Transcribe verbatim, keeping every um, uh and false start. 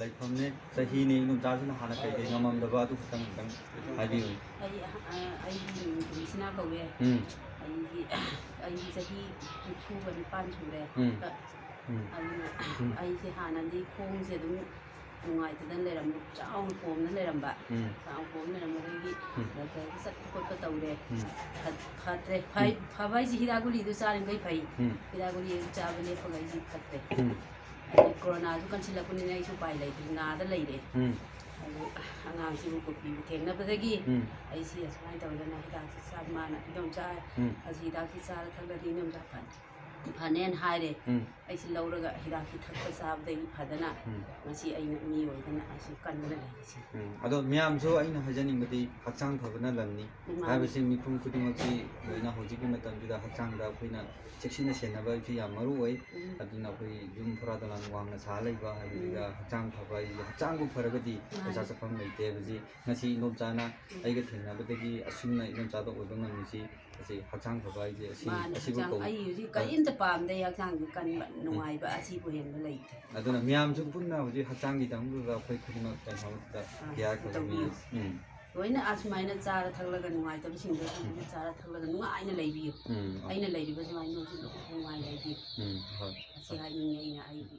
ꯂꯩꯐꯝꯅꯦ, ꯆꯍꯤꯅꯦ, ꯏꯗꯣꯝꯆꯥꯁꯤꯅ ꯍꯥꯟꯅ ꯀꯩ ꯀꯩ ꯉꯝꯃꯝꯗꯕ ꯑꯗꯨ ꯈꯛꯇꯪ ꯈꯤꯇꯪ ꯍꯥꯏꯕꯤꯌꯨꯅꯦ꯫ ꯑꯩ ꯑ, ꯑꯩꯒꯤ ꯃꯤꯡ ꯀ꯭ꯔꯤꯁꯅꯥ ꯀꯧꯋꯦ꯫ ꯎꯝ꯫ ꯑꯩꯒꯤ ꯑꯩꯒꯤ ꯆꯍꯤ ꯅꯤꯐꯨꯒ ꯅꯤꯄꯥꯟ ꯁꯨꯔꯦ꯫ ꯎꯝ꯫ ꯎꯝ꯫ ꯑꯗꯨꯅ ꯎꯝ꯫ ꯑꯩꯁꯦ ꯍꯥꯟꯅꯗꯤ ꯈꯣꯡꯁꯦ ꯑꯗꯨꯝ ꯅꯨꯡꯉꯥꯏꯇꯗꯅ ꯂꯩꯔꯝꯕ, ꯆꯥꯎꯅ ꯄꯣꯝꯅ ꯂꯩꯔꯝꯕ꯫ ꯎꯝ꯫ ꯆꯥꯎꯅ ꯄꯣꯝꯅ ꯂꯩꯔꯝꯕꯗꯒꯤ ꯎꯝ꯫ ꯗꯣꯛꯇꯔꯗ ꯆꯠꯄ ꯈꯣꯠꯄ ꯇꯧꯔꯦ꯫ ꯎꯝ꯫ ꯐꯠ-, ꯐꯠꯇ꯭ꯔꯦ꯫ ꯐꯩ-, ꯎꯝ꯫ ꯐꯕ ꯍꯥꯏꯁꯦ ꯍꯤꯗꯥꯛ ꯒꯨꯂꯤꯗꯨ ꯆꯥꯔꯤꯈꯩ ꯐꯩ꯫ ꯎꯝ꯫ ꯍꯤꯗꯥꯛ ꯒꯨꯂꯤ ꯑꯗꯨ ꯆꯥꯕ ꯂꯦꯞꯄꯒ ꯑꯩꯁꯦ ꯐꯠꯇ꯭ꯔꯦ꯫ ꯎꯝ꯫ ꯑꯗꯩ ꯀꯣꯔꯣꯅꯥꯁꯨ ꯀꯟꯁꯤꯜꯂꯛꯄꯅꯤꯅ ꯑꯩꯁꯨ ꯎꯄꯥꯏ ꯂꯩꯇ꯭ꯔꯦ, ꯅꯥꯗ ꯂꯩꯔꯦ꯫ ꯎꯝ꯫ ꯑꯗꯨ ꯑꯉꯥꯡꯁꯤꯕꯨ ꯀꯣꯄꯤꯕꯨ ꯊꯦꯡꯅꯕꯗꯒꯤ ꯎꯝ꯫ ꯑꯩꯁꯤ ꯑꯁꯨꯃꯥꯏꯅ ꯇꯧꯗꯅ ꯍꯤꯗꯥꯛꯁꯤ ꯆꯥ-, ꯃꯥꯅ, "ꯏꯗꯣꯝꯆꯥ, ꯎꯝ꯫ ꯑꯁꯤ ꯍꯤꯗꯥꯛꯁꯤ ꯆꯥꯔ ꯊꯛꯂꯗꯤ ꯏꯗꯣꯝꯆꯥ ꯐ-, ꯐꯅꯦꯅ" ꯍꯥꯏꯔꯦ꯫ ꯎꯝ꯫ ꯑꯩꯁꯤ ꯂꯧꯔꯒ ꯍꯤꯗꯥꯛꯁꯤ ꯊꯛꯄ ꯆꯥꯕꯗꯒꯤ ꯐꯗꯅ ꯎꯝ꯫ ꯉꯁꯤ ꯑꯩꯅ ꯃꯤ ꯑꯣꯏꯗꯅ ꯑꯁꯤ ꯀꯟꯗꯅ ꯂꯩꯔꯤꯁꯤ꯫ ꯎꯝ꯫ ꯑꯗꯣ ꯃꯌꯥꯝꯁꯨ ꯑꯩꯅ ꯍꯥꯏꯖꯅꯤꯡꯕꯗꯤ ꯍꯛꯆꯥꯡ ꯐꯕꯅ ꯂꯟꯅꯤ ꯃꯥꯅꯤ꯫ ꯍꯥꯏꯕꯁꯤ ꯃꯤꯄꯨꯝ ꯈꯨꯗꯤꯡꯃꯛꯁꯤ ꯂꯣꯏꯅ ꯍꯧꯖꯤꯛꯀꯤ ꯃꯇꯝꯁꯤꯗ ꯍꯛꯆꯥꯡꯗ ꯑꯩꯈꯣꯏꯅ ꯆꯦꯛꯁꯤꯟꯅ ꯁꯦꯟꯅꯕ ꯍꯥꯏꯕꯁꯤ ꯌꯥꯝ ꯃꯔꯨ ꯑꯣꯏ꯫ ꯎꯝ꯫ ꯑꯗꯨꯅ ꯑꯩꯈꯣꯏ ꯌꯨꯝ ꯐꯨꯔꯥ ꯗꯣꯂꯥꯟ ꯋꯥꯡꯅ ꯁꯥ ꯂꯩꯕ ꯍꯥꯏꯕꯁꯤꯒ ꯎꯝ꯫ ꯍꯛꯆꯥꯡ ꯐꯕ ꯍꯥꯏꯁꯤꯗꯤ ꯍꯛꯆꯥꯡꯕꯨ ꯐꯔꯒꯗꯤ ꯃꯥꯅꯤ꯫ ꯄꯩꯁꯥ ꯆꯠꯐꯝ ꯂꯩꯇꯦ ꯍꯥꯏꯕꯁꯤ ꯉꯁꯤ ꯏꯗꯣꯝꯆꯥꯅ ꯎꯝ꯫ ꯑꯩꯒ ꯊꯦꯡꯅꯕꯗꯒꯤ ꯑꯁꯨꯝꯅ ꯏꯗꯣꯝꯆꯥꯗ ꯑꯣꯏꯕ ꯉꯝꯃꯤꯁꯤ ꯑꯁꯤ ꯍꯛꯆꯥꯡ ꯐꯕ ꯍꯥꯏꯁꯦ ꯑꯁꯤ, ꯃꯥꯅꯤ, ꯑꯁꯤꯕꯨ ꯍꯛꯆꯥꯡ ꯀꯧꯏ꯫ ꯑꯩ ꯍꯧꯖꯤꯛ ꯑ-, ꯀꯔꯤꯝꯇ ꯄꯥꯝꯗꯦ, ꯍꯛꯆꯥꯡꯁꯦ ꯀꯟꯕ, ꯎꯝ꯫ ꯅꯨꯡꯉꯥꯏꯕ ꯑꯁꯤꯕꯨ ꯍꯦꯟꯕ ꯂꯩꯇꯦ꯫ ꯑꯗꯨꯅ ꯃꯌꯥꯝꯁꯨ ꯄꯨꯟꯅ ꯍꯧꯖꯤꯛ ꯍꯛꯆꯥꯡꯒꯤꯗꯃꯛꯇ ꯑꯩꯈꯣꯏ ꯈꯨꯗꯤꯡꯃꯛ ꯀꯩꯅꯣꯝꯇ ꯑꯥ, ꯀꯤꯌꯥꯔ ꯈꯔ ꯇꯧꯕꯤꯌꯨ꯫ ꯂꯧꯃꯤꯟꯅꯁꯤ꯫ ꯎꯝ꯫ ꯂꯣꯏꯅ ꯑꯁꯨꯃꯥꯏꯅ ꯆꯥꯔ ꯊꯛꯂꯒ ꯅꯨꯡꯉꯥꯏꯇꯕꯁꯤꯡꯗꯣ ꯑꯗꯨꯃꯥꯏꯅ ꯆꯥꯔ ꯊꯛꯂꯒ ꯅꯨꯡꯉꯥꯏꯅ ꯂꯩꯕꯤꯌꯨ꯫ ꯎꯝ꯫ ꯑꯩꯅ ꯂꯩꯔꯤꯕ ꯁꯨꯃꯥꯏꯅ ꯅꯣꯏꯁꯨ ꯂꯣꯏꯅ ꯅꯨꯡꯉꯥꯏꯅ ꯂꯩꯕꯤꯌꯨ꯫ ꯎꯝ, ꯍꯣꯏ꯫ ꯑꯁꯤ ꯍꯥꯏꯅꯤꯡꯉꯦ ꯑꯩꯅ ꯑꯩꯒꯤ